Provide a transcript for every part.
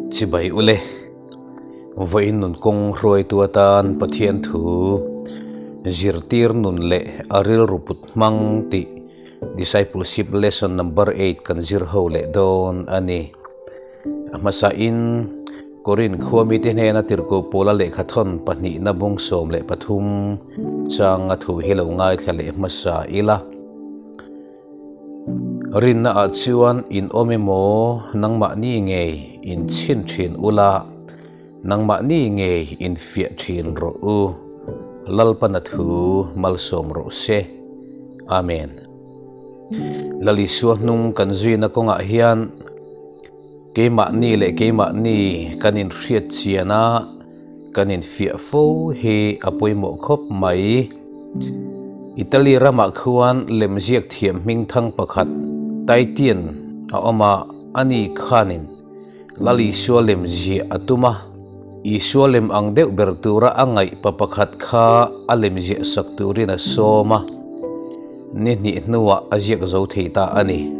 Chibai ule, vawiin nun kawng hruaitu atan Pathian thu zirtir nun leh a rilru put hmang tih Discipleship Lesson Number Eight kan zir ho leh dawn a ni. A hmasain Korin khua mite hnena tirhkoh Paula lehkhathawn pahnihna bung 13 changa thu hi lo ngaithla leh hmasa ila. Rinna ah chuan in awm emaw nangmahni ngei in chhin thin ula, nangmahni ngei in fiah thin rawh u. Lalpana thu malsawm rawh se. Amen. Lal Isua hnung kan zuina kawngah hian keimahni leh keimahni kan inhriat chian a, kan infiah fo hi a pawimawh khawp mai. Italy ramah khuan lemziak thiam hmingthang pakhat Titian a awm a, ani khanin Lal Isua lem ziah a tum a, Isua lem ang deuh ber tura a ngaih pa pakhat kha a lem ziah sak turin a sawm a, ni hnih hnuah a ziak zo thei ta a ni.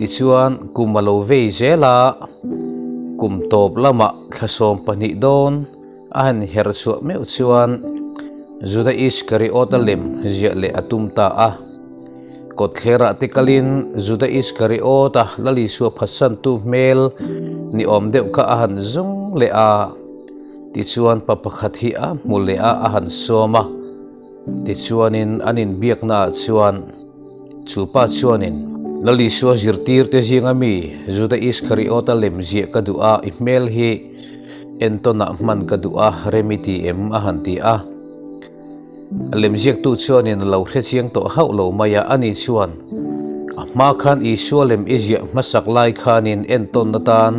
Tichuan, kum a lo vei zel a, kum tawp lamah thla 12 dawn a han her chhuah meuh chuan Juda Iskariot-a lem ziah leh a tum ta a. Kawtthlerah te kalin Juda Iskariot-a Lal Isua phatsantu hmel ni awm deuh kha a han zung leh a. Tichuan pa pakhat hi a hmu leh a, a han sawm a. Tichuanin an inbiaknaah chuan chu pa chuanin, Lal Isua zirtirte zinga mi Juda Iskariot-a lem ziah ka duh a, i hmel hi entawnah hman ka duh a, rem i ti em? a han ti a. A lemziaktu chuanin a lo hre chiang tawh hauh lo mai a, ani chuan, A hma khan Isua lem i ziah hmasak lai khanin entawn atan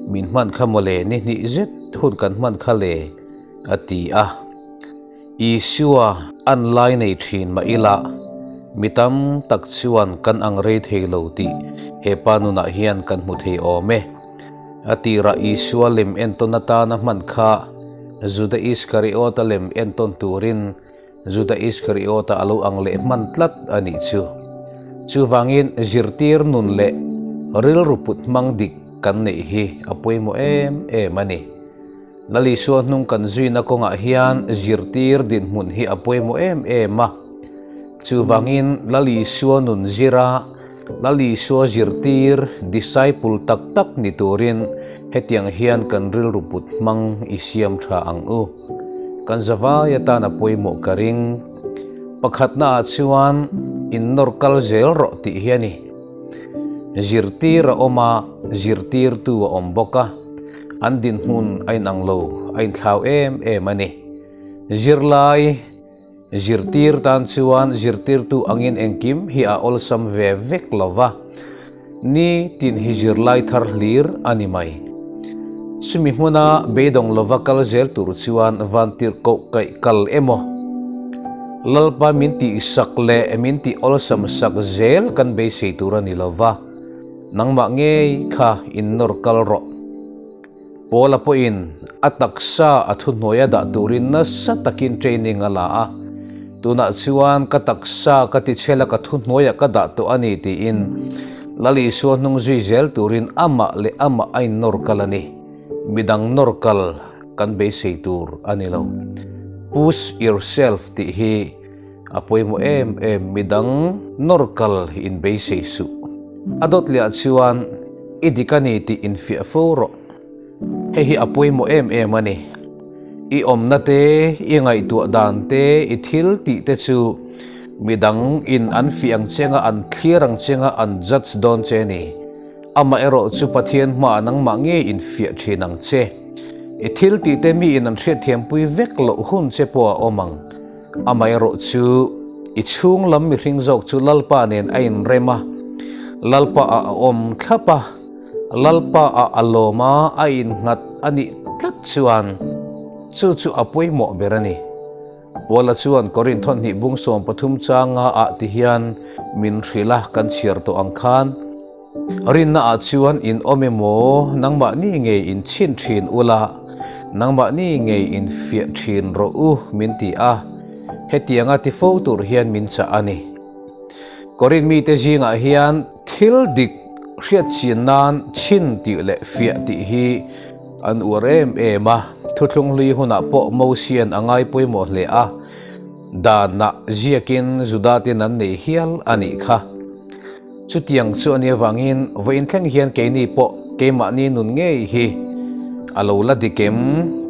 min hman kha mawle, ni hnih zet hun kan hman kha le, a ti a. Isua an lai nei thin mah ila, mi tam tak chuan kan ang rei thei lo tih he pa nunah hian kan hmu thei awm e. A tirah Isua lem entawn atana hman kha Juda Iskariota lem entawn turin Juda Iskariota a lo ang leh hman tlat a nih chu. Chuvangin zirtir nun leh rilru put hmang dik kan neih hi a pawimawh em em a ni. Lal Isua hnung kan zuina kawngah hian zirtir dinhmun hi a pawimawh em em a. Chuvangin Lal Isua nun zira Lal Isua zirtir, disciple, tak tak ni turin hetiang hian kan rilru put hmang i siam tha ang u. Kan zavai atan a pawimawh ka ring. Pakhatnaah chuan innawr kal zel rawh tih hi a ni. Zirtir a awm a, zirtirtu a awm bawk a. An dinhmun a inang lo, a inthlau em em a ni. Zirlai zirtir tan chuan zirtirtu angin engkim hi a awlsam ve vek lo va, ni tin hi zirlai thar hlir a ni mai. Chumi hmuna beidawng lova kal zel tur chuan vantirhkoh kaih kal emaw, Lalpa min tihsak leh min tih awlsam sak zel kan beisei tur a ni lo va. Nangmah ngei kha innawr kal rawh. Paula pawhin a taksa a thuhnuai a dah turin nasa takin training a la a, Tunah chuan ka taksa ka tichhel a ka thuhnuaiah ka dah tawh a ni tiin Lal Isua hnung zui zel turin amah leh amah a innawr kal a ni. Midang nawr kal kan beisei tur a ni lo. Push yourself tih hi A pawimawh em em, midang nawr kal inbeisei suh. A dawt leh ah chuan i dik a ni tih infiah fo rawh. Hei hi a pawimawh em em a ni. I awmna te, i ngaihtuah dan te, i thil tih te chu midang in an fiah ang che anga, an thlir ang che anga, an judge dawn che a ni. Amaherawh chu Pathian hmaah nangmah ngei infiah thin ang che. I thil tih te mi in an hriatthiampui vek loh hun che pawh a awm ang. Amaherawh chu i chhung lam mihring zawk chu Lalpa nen a inrem a, Lalpa ah a awm thlap a, Lalpa ah a lawm a, a innghat a nih tlat chuan chu chu a pawimawh ber a ni. Paula chuan Korinth thawhnih bung 13 changa ah ti hian min hrilh a, kan chhiar tawh ang khan, Rinna ah chuan in awm emaw, nangmahni ngei in chhin thin ula, nangmahni ngei in fiah thin rawh u min ti a, hetianga ti fo tur hian min chah a ni. Korinth mite zingah hian thil dik Hriat chian nan chhin tih leh fiah tih hi an uar em em a, thuthlung hlui hunah pawh Mosian a ngai pawimawh hle a, danah ziakin Judaten an nei hial a nih kha. Chutiang chu a nih avangin vawiin thleng hian keini pawh keimahni nun ngei hi a lo la dik em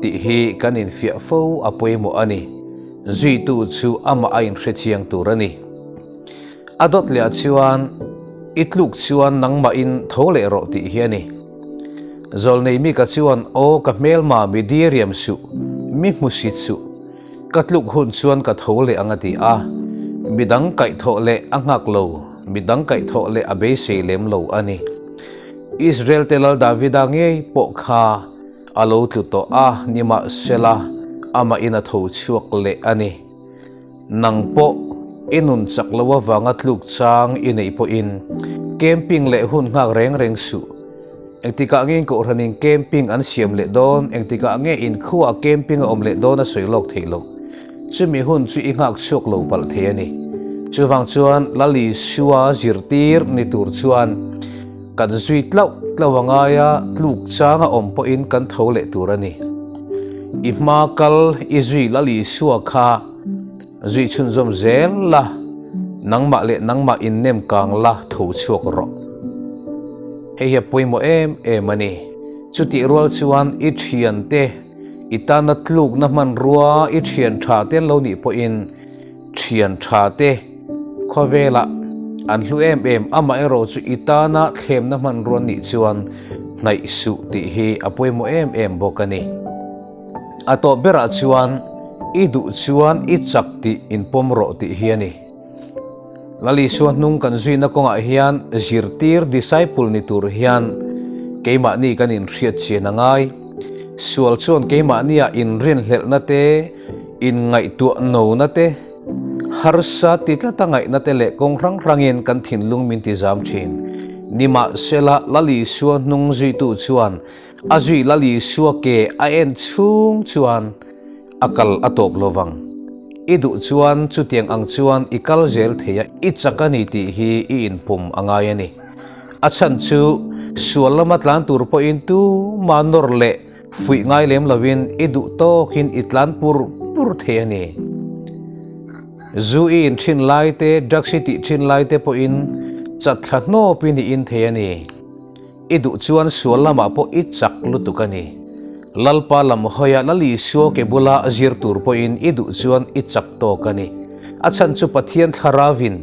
tih hi kan infiah fo a pawimawh a ni. Zuitu chu amah a inhre chiang tur a ni. A dawt leh ah chuan i tluk chuan nangmahin tho leh rawh tih hi a ni. Zawlnei Mika chuan Aw ka hmelma mi diriam suh, mi hmusit suh, ka tluk hun chuan ka tho leh ang a ti a. Midang kaihthawh leh a nghak lo, midang kaihthawh leh a beisei lem lo a ni. Israel te Lal Davida ngei pawh kha a lo tlu tawh a, nimahsela amahin a tho chhuak leh a ni. Nang pawh i nun chak lo avanga tluk chang i neih pawhin camping leh hun nghak reng reng suh. Engtikah nge kohhranin camping an siam leh dawn, engtikah nge inkhuaah camping a awm leh dawn a sawi lawk theih loh. Chumi hun chu i nghak chhuak lo palh thei a ni. Chuvang chuan Lal Isua zirtir ni tur chuan kan zui tlauh tlauh a ngai a, tluk chang a awm pawhin kan tho leh tur a ni. I hma kal i zui Lal Isua kha zui chhunzawm zel la, nangmah leh nangmah innem kang la tho chhuak rawh. Hei hi a pawimawh em em a ni. Chutih rual chuan i thiante i tana tlukna hmanrua i thian tha te an lo nih pawhin thian tha te khawvelah an hlu em em, amaherawh chu i tana thlemna hmanrua nih chuan hnaih suh tih hi a pawimawh em em bawk a ni. A tawp berah chuan i duh chuan i chak tih inpawm rawh tih hi a ni. Lal Isua hnung kan zuina kawngah hian zirtir, disciple, ni tur hian keimahni kan inhriat chian a ngai. Sual chuan keimahnia inrinhlelhna te, inngaihtuah nona te, harsa ti tlata ngaihna te leh kawng hrang hrangin kan thinlung min tizam thin. Nimahsela, Lal Isua hnung zuitu chuan a zui Lal Isua ke a en chhung chuan A kal a tawp lo vang. I duh chuan chutiang ang chuan i kal zel thei a, i chak a ni tih hi i inpum a ngai a ni. A chhan chu sual lama tlan tur pawhin tuma nawr leh fuih ngai lem lovin i duh tawkin i tlan pur pur thei a ni. Zu i in thin lai te, drugs i tih thin lai te pawhin chatthla hnawpin i in thei a ni. I duh chuan sual lamah pawh i chak lutuk a ni. Lalpa lam hawia Lal Isua ke bula zir tur pawhin i duh chuan i chak tawk a ni. A chhan chu Pathian Thlarauvin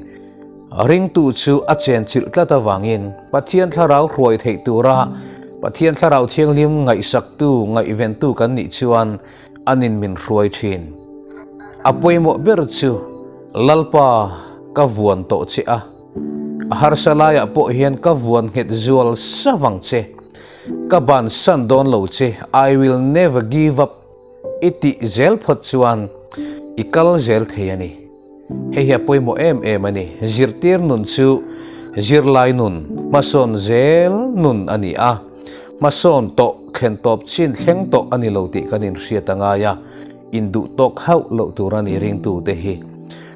ringtu chu a chenchilh tlat avangin Pathian Thlarau hruai theih tura Pathian Thlarau Thianghlim ngaihsaktu, ngaihventu kan nih chuan anin min hruai thin. A pawimawh ber chu Lalpa ka vuan tawh che a. A harsa laiah pawh hian ka vuan nghet zual sa vang che. Ka bansan dawn lo che, I will never give up i tih zel phawt chuan i kal zel thei a ni. Hei hi a pawimawh em em a ni. Zirtir nun chu zirlai nun, hmasawn zel nun a ni a. Hmasawn tawh, thlen tawp chin thleng tawh a ni lo tih kan inhriat a ngai a, induh tawk hauh loh tur a ni ringtute hi.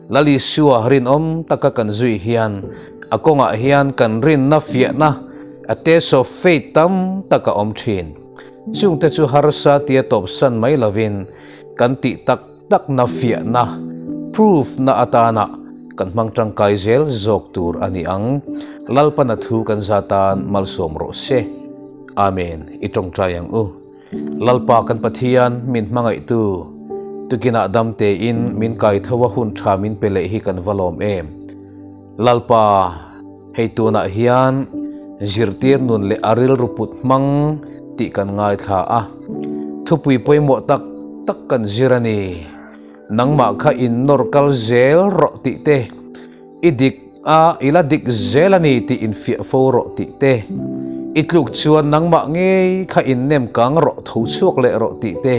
Lal Isua rinawm taka kan zui hian a kawngah hian kan rinna fiahna, a test of faith, tam tak a awm thin. Chungte chu harsa tia tawpsan mai lovin kan tih tak takna fiahna, proof, na atana kan hmang tangkai zel zawk tur a ni ang. Lalpana thu kan za tan malsawm rawh se. Amen. I tawngtai ang u. Lalpa kan Pathian min hmangaihtu, tukinah dam tein min kaitho a hun tha min pe leh hi kan va lawm em. Lalpa, hei tunah hian zirtir nun leh a rilru put hmang tih kan ngaithla a, thupui pawimawh tak tak kan zir a ni. Nangmah kha innawr kal zel rawh tih te, I dik a, i la dik zel a ni tih infiah fo rawh tih te, i tluk chuan nangmah ngei kha innem kang rawh tho chhuak leh rawh tih te,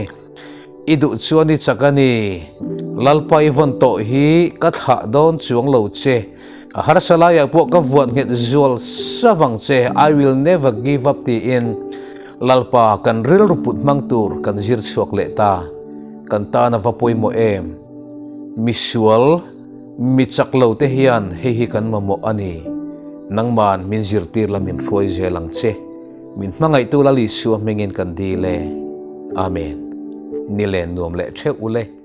i duh chuan i chak a ni, Lalpa i vawn tawh hi ka thlah dawn chuang lo che, a harsa laiah pawh ka vuan nghet zual sa vang che, I will never give up tiin Lalpa kan rilru put hmang tur kan zir chhuak leh ta, kan tan a va pawimawh em? Misual. Mi chak lo te hian hei hi kan mamawh a ni. Nangman min zirtir la min hruai zel ang che. Min hmangaihtu Lal Isua hmingin kan dil e. Amen. Ni len nuam leh theuh ule.